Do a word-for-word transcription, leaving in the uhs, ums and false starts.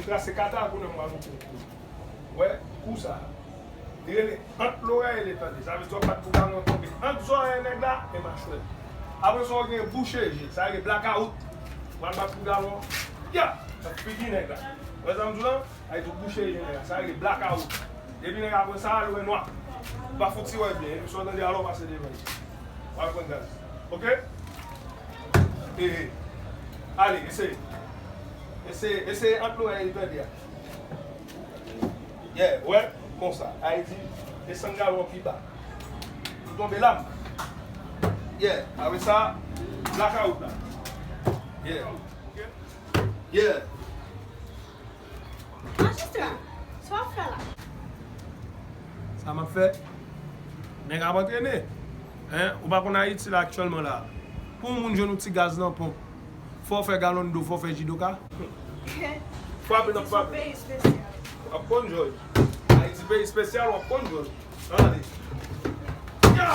Sa se kata kounye a m pral montre w kou. Wè, kou sa. Li rele ant lorèy e tande. Sa vle di w ap bat pou galon tonbe ant zòrèy nèg la e machwè l. Apre sa, w gen bouche je. Sa rele blakawout. W al bat pou galon. Ya! Nan figi nèg la. Wè sa m di w lan? Sa vle di w bouche je nèg la. Sa rele blakawout. Depi nèg la pran sa, l wè nwa. Ou pa fouti wè byen. Epi sa w tande alò, w pase devan li. W al pran gaz. Oke? Ehe. Ale, eseye. Eseye, eseye ant lorèy e tande a. Yeah, wè, konsa. Ayiti, desann galon pi ba. Ou tonbe la. Yeah, apre sa, blakawout la. Yeah. Yeah. Majistra, sa w ap fè la? Sa m ap fè? Nèg ap antrene. Hein? Ou pa konn Ayiti la aktyèlman la. Pou yon moun jwenn yon ti gaz nan ponp, fò w fè galon dlo, fò w fè jidoka. Frape n ap frape. Peyi espesyal. W ap konn jòj. Ayiti peyi espesyal, w ap konn jòj. Ann ale. Ya!